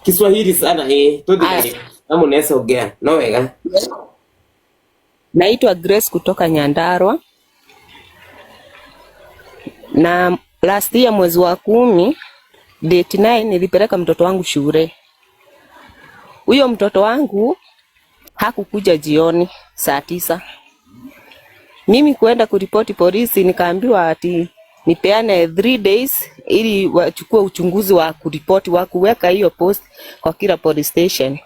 Kiswahili sana eh, Aya, tuthie na munesa ongea no wega. Naitwa Grace kutoka Nyandarua, na last year mwezi wa 10 date 9 nilipeleka mtoto wangu shule. Huyo mtoto wangu hakukuja jioni saa 9. Mimi kuenda kuripoti polisi, nikaambiwa ati nipeane 3 days ili wachukue uchunguzi wa kuripoti wa kuweka hiyo post kwa kila police station.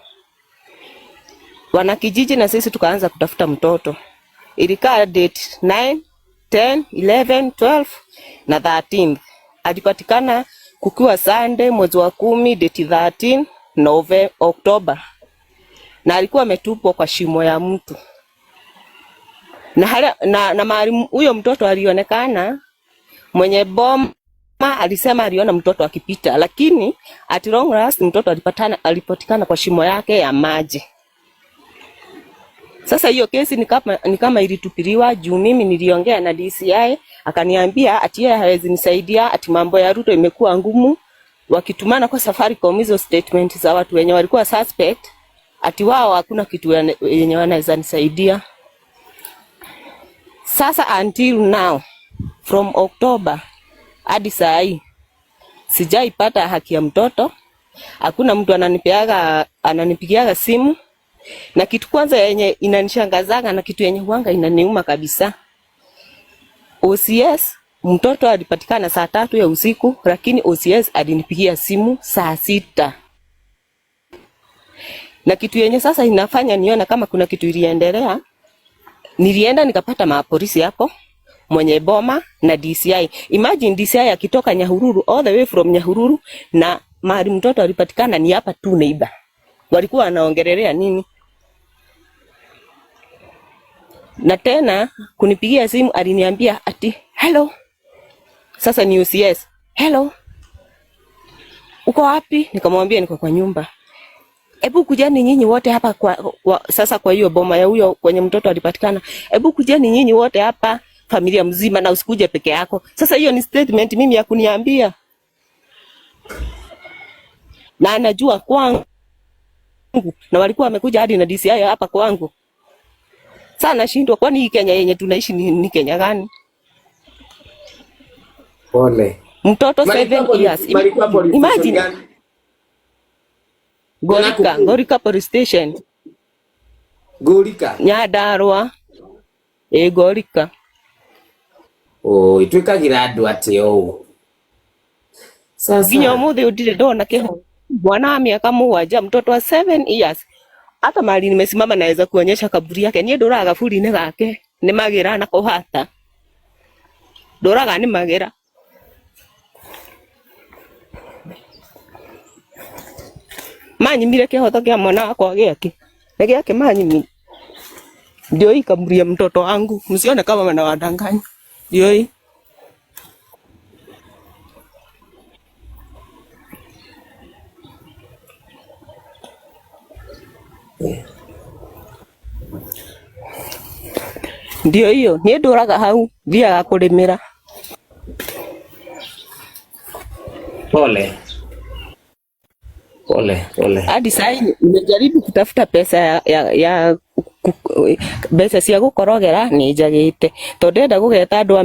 Wanakijiji na sisi tukaanza kutafuta mtoto. Ilikaa date 9, 10, 11, 12 na 13. Alipatikana kukiwa Sunday mwezi wa 10 date 13 November, October, na alikuwa ametupwa kwa shimo ya mtu na, na mahali huyo mtoto alionekana, mwenye boma alisema aliona mtoto akipita, lakini at long last mtoto alipatikana kwa shimo yake ya maji. Sasa hiyo kesi ni kama ilitupiliwa juu mimi niliongea na DCI akaniambia ati yeye hawezi nisaidia, ati mambo ya Ruto imekuwa ngumu, wakitumana kwa Safaricom hizo statement za watu wenye walikuwa suspect, ati wao hakuna kitu yenye wanaweza nisaidia. Sasa until now from October hadi saa hii sijaipata haki ya mtoto. Hakuna mtu ananipigiaga simu. Na kitu kwanza yenye inanishangazaga na kitu yenye huanga inaniuma kabisa, OCS mtoto alipatikana saa 3 ya usiku, lakini OCS alinipigia simu saa 6. Na kitu yenye sasa inafanya nione kama kuna kitu iliendelea, nilienda nikapata mapolisi hapo, mwenye boma na DCI. Imagine DCI akitoka Nyahururu, all the way from Nyahururu, na mahali mtoto alipatikana ni hapa tu neighbor. Walikuwa wanaongelelea nini? Na tena kunipigia simu aliniambia ati hello. Sasa ni OCS. Hello. Uko wapi? Nikamwambia niko kwa nyumba. Hebu kujeni nyinyi wote hapa sasa kwa hiyo boma ya huyo kwenye mtoto alipatikana. Hebu kujeni nyinyi wote hapa familia mzima na usikuje peke yako. Sasa hiyo ni statement mimi ya kuniambia. Na anajua kwangu, na walikuwa wamekuja hadi na DCI hapa kwangu. Sasa nashindwa, kwani hii Kenya yenye tunaishi ni Kenya gani? Pole. Mtoto Malikuwa 7 police, years. malikuwa police station Imagine gani? Gorika, Gorika police station. Gorika. Nyandarua. Ĩ Gorika. Oh, itwikagira andu ati o. Sasa Nginya umuthi ndirĩ ndona kĩho. Mwana wa miaka 7, mtoto wa 7 years. Hata mahali nimesimama naweza kuonyesha kaburi yake. Niĩ ndũraga kaburi-inĩ gake. Nĩ magĩra na kũhata. Ndũraga nĩ magĩra. Manyimire kĩhoto kĩa mwana wakwa gĩake. Nĩ gĩake manyimire. Ndio hii kaburi ya mtoto wangu. Msione kama wanawadanganya. Ndio hii. Ndio hiyo. Niĩ ndũraga hau. Thiaga kũrĩmĩra. Pole. Pole, pole. Hadi saa hii nimejaribu kutafuta pesa ya mbeca cia gukorogera ni njagite tondu ndenda gugeta andu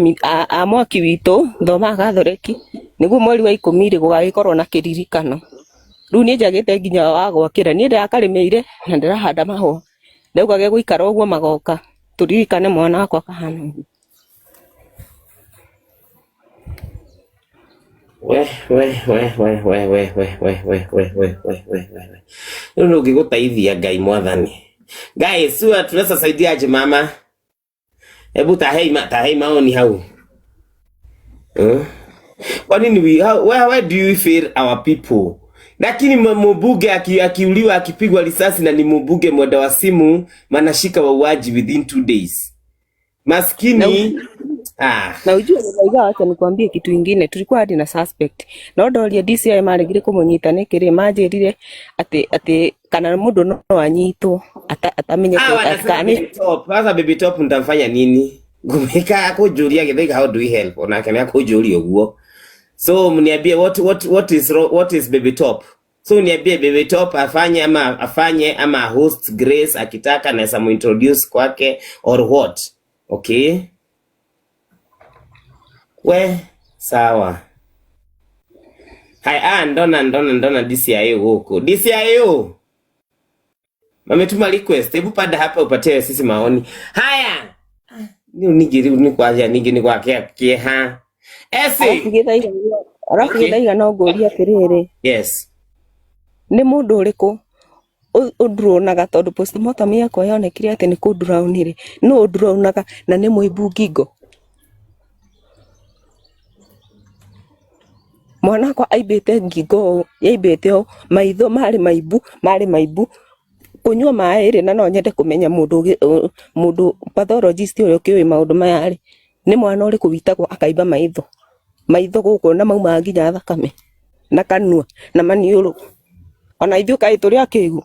a mwaki witu thomaga Gathoreki niguo mweri wa 10 ri gugagikorwo na kiririkano. Riu ni njagite nginya wa gwakira ni ndirakarimiire na ndirahanda mahua ndauga geguikara uguo magoka turirikane mwana wakwa kahana uguo. We we we we we we we we we we we we we we we. Rĩu nĩ ũngĩgũteithia Ngai mwathani. Guys, sua tunaweza saidiaje mama? Hebu tahei maoni hau. Kwa nini we how, where do you feel our people? Lakini mbunge akiuliwa akipigwa risasi na ni mbunge mwenda wa simu manashika wauaji within 2 days. Maskini. Na ujue Muthaiga, wacha nikwambie kitu ingine, tulikuwa hadi na suspect no ndoria DCI maregire kumunyita niki manjirire ati kana mundu no anyitwo atamenyete Wanasema baby top. Sasa baby top nitamfanya nini? Ngumika kujuria githaiga how do we help? Onake ni akujuria uguo. So mniambie what is baby top? So niambie Baby Top afanye ama host Grace akitaka naweza muintroduce kwake or what. Okay? We sawa. Hai, ah, ndona DCIO huko. DCIO. Wametuma request. Hebu panda hapa upatie sisi maoni. Haya. Ni nigiri ni kwaja nigi ni kwa kieha. Arabu Esi. Gĩthaiga, arabu Gĩthaiga, no ngũrie atĩrĩrĩ, nĩ mũndũ ũrĩkũ ũndronaga? Tondũ postmortem yakwa yonekire atĩ nĩ kũndrown-rĩ, nũ ũndronaga na nĩ mũimbu ngingo? Mwana wakwa aimbĩte ngingo ũũ, yaimbĩte ũũ, maitho marĩ maimbu, marĩ maimbu, kũnyua maĩ rĩ. Na no nyende kũmenya mũndũ mũndũ pathologist ũrĩa ũkĩũĩ maũndũ maya rĩ, nĩ mwana ũrĩkũ witagwo akaimba maitho, maitho gũkũ, na maumaga nginya thakame na kanua na maniũrũ? Ona ithuĩ kaĩ tũrĩ akĩgu?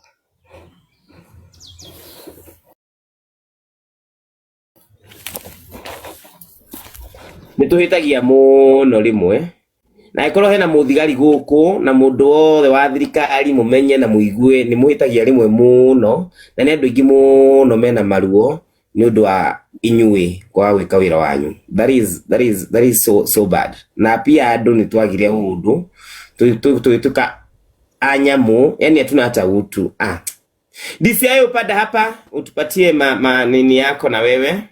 Nĩ tũhĩtagia mũno rĩmwe, na ĩkorwo hena mũthigari gũkũ na mũndũ wothe wa thirikari, mũmenye na mũigue nĩ mũhĩtagia rĩmwe mũno, na nĩ andũ aingĩ mũno mena maruo nĩ ũndũ wa inyuĩ kwaga gwĩka wĩra wanyu. That is so so bad. Na pia andũ nĩ twagire ũndũ tũgĩtuĩka a nyamũ, yani hatuna hata utu. Ah, DCI, upanda hapa utupatie ma nini yako na wewe.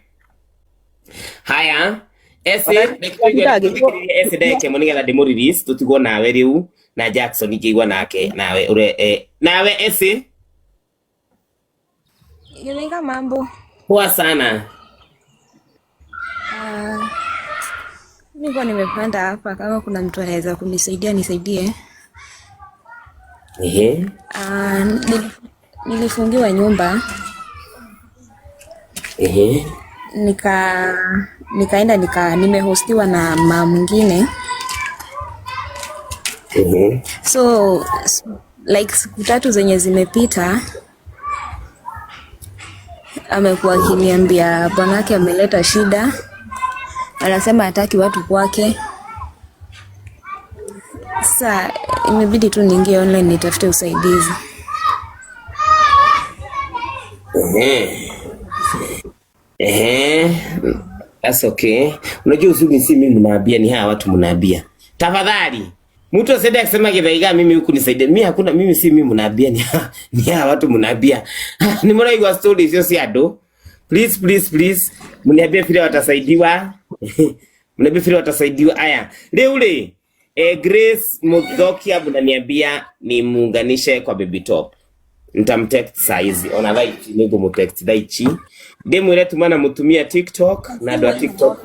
Haya, ese. Ona ndagĩrwo. Ese, ndeke mo nigetha ndĩmũ release, tũtigwo nawe rĩu na Jackson ingĩigua nake nawe ure nawe ese. Githaiga, mambo. Poa sana. Nilikuwa nimepanda hapa kama kuna mtu anaweza kunisaidia nisaidie. Nilifungiwa nyumba, nikaenda nimehostiwa na mama mwingine, so like siku 3 zenye zimepita amekuwa akiniambia bwanake ameleta shida, anasema hataki watu kwake. Sasa imebidi tu niingie online nitafute usaidizi. Ehe. That's okay. Unajua uzuri si mimi mnaambia, ni hawa watu mnaambia. Tafadhali. Mtu asiende akisema Githaiga mimi huku nisaidie. Mimi hakuna, mimi si mimi mnaambia, ni hawa watu mnaambia. Ni mnaigua story sio si ado. Please, please, please, mniambie vile watasaidiwa. Mniambie vile watasaidiwa. Aya. Leo le Grace Muthokia mnaniambia nimuunganishe kwa Baby Top. Nitamtext saizi ona thaa ici, nĩngũmũtext thaa ici ndĩmwĩre tuma na mũtumia TikTok, na andũ a TikTok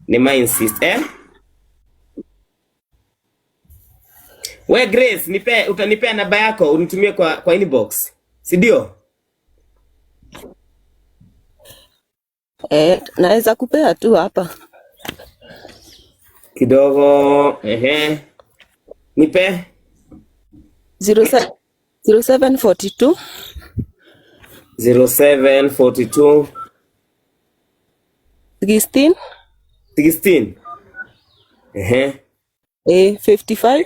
nĩ ma insist. We Grace, nipe, utanipea namba yako unitumie kwa inbox, si ndio? Eh, naweza kupea tu hapa. Kidogo, ehe, nipe. 0742. 0742. 16. 16, ehe. 55.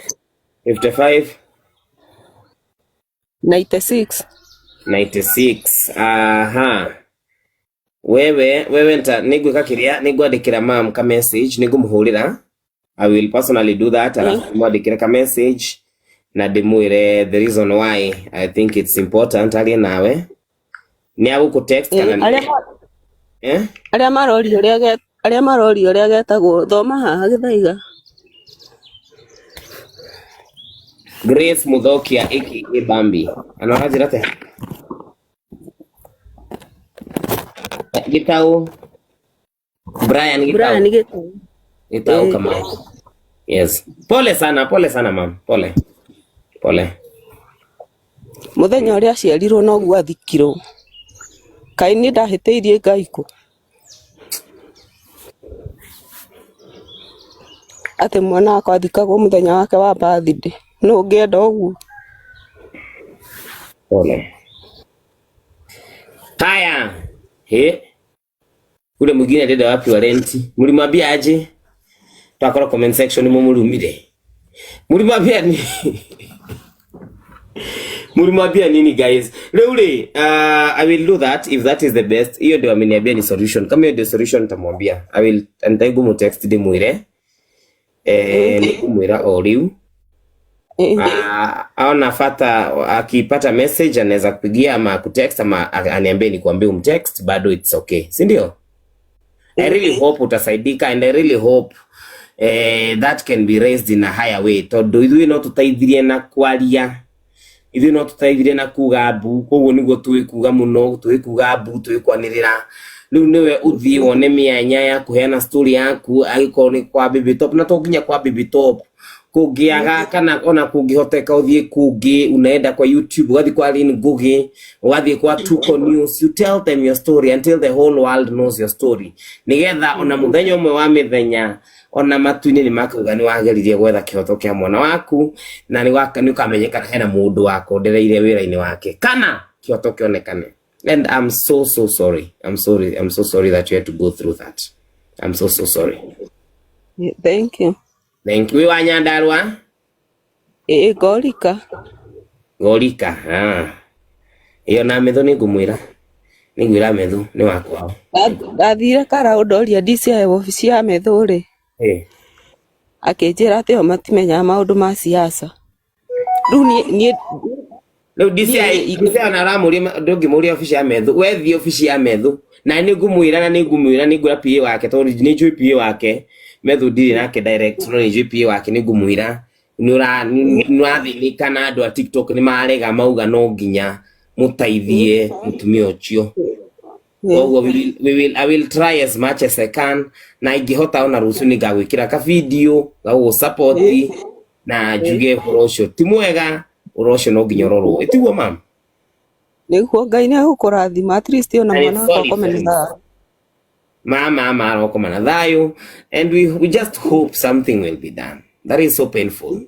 55. 96. 96. Aha, wewe nta nĩngwĩka kĩrĩa, nĩngwandĩkĩra mam ka message, nĩngũmũhũrĩra. I will personally do that, alafu mwandĩkĩre ka message na ndĩmwĩre the reason why I think it's important arie nawe. Nĩ agũkũ text kana Arĩa eh? Arĩa maroria ũrĩa getagwo, thoma haha Gĩthaiga. Grace Muthokia aka Bambi ana njĩra atĩa? Gitau Brian Gitau. Brian Gitau. Gitau. Kamau, yes. Pole sana, pole sana mam, pole pole. Mũthenya ũrĩa aciarirwo noguo athikirwo. Kaĩ niĩ ndahĩtĩirie Ngai kũ atĩ mwana wakwa athikagwo mũthenya wake wa birthday? Nũ ũngĩenda ũguo? Pole. Haya, he, ule mwingine alienda wapi wa renti? Mlimwambia aje? Twakora comment section mumurumire. Mlimwambia ni Mulimwambia nini guys? Leo ule I will do that if that is the best. Hiyo ndio ameniambia ni solution. Kama hiyo ndio solution nitamwambia. I will ndaigu text ndimwire. Eh, nikumwira o riu. Aona fata akipata message anaweza kupigia ama kutext ama aniambie nikuambie umtext, bado it's okay. Si ndio? I really hope utasaidika and I really hope that can be raised in a higher way tondu ithuĩ no tũteithirie na kwaria, ithuĩ no tũteithirie na kuga mbu, koguo nĩguo tũĩ kuga mũno, tũĩ kuga mbu, tũĩ kwanĩrĩra. Rĩu nĩwe ũthiĩ wone mĩanya ya kũheana story yaku, angĩkorwo nĩ kwa Baby Top, na to nginya kwa Baby Top, kũngĩaga kana ona kũngĩhoteka ũthiĩ kũngĩ, unaenda kwa YouTube, ũgathiĩ kwa Lynn Ngugi, ũgathiĩ kwa Tuko News, you tell them your story until the whole world knows your story, nigetha ona mũthenya ũmwe wa mĩthenya ona matu-inĩ nĩ makauga nĩ wageririe gwetha kĩhoto kĩa mwana waku na nĩ ũkamenyekana hena mũndũ wakondereire wĩra-inĩ wake kana kĩhoto kĩonekane. And I'm so so sorry, I'm sorry, I'm so sorry that you had to go through that. I'm so so sorry. Thank you. Thank you. Wĩ wa Nyandarua? Ĩĩ, ngorika. Ngorika, ah. Ĩyo na Methu nĩ ngũmwĩra, nĩ ngwĩra Methu nĩ wa kwao. Ndathire Karau ndoria DCI obici ya Methu rĩ, akĩnjĩra atĩ o matimenyaga maũndũ ma siasa. Rĩu niĩ Rĩu DCI, DCI ona aramũria, ndũngĩmũria obici ya Methu, we thiĩ obici ya Methu na nĩ ngũmwĩra, na nĩ ngũmwĩra, nĩ ngwĩra PA wake tondũ nĩ njũĩ PA wake Methu, ndirĩ nake direct no nĩ njũĩ PA wake, nĩ ngũmwĩra nĩ ũrathĩnĩka na andũ a TikTok nĩ marega mauga no nginya mũteithie mũtumia ũcio. Koguo we will, I will try as much as I can, na ingĩhota ona rũciũ nĩ ngagwĩkĩra ka video ga support na njuge ũhoro ũcio ti mwega, ũhoro ũcio no nginya ũrorwo, ĩtiguo mam? Nĩguo, Ngai nĩ egũkũrathima, at least ona And mwana wakwa sorry akome na friends. thayũ. Mama ama arokoma na thayũ and we just hope something will be done. That is so painful.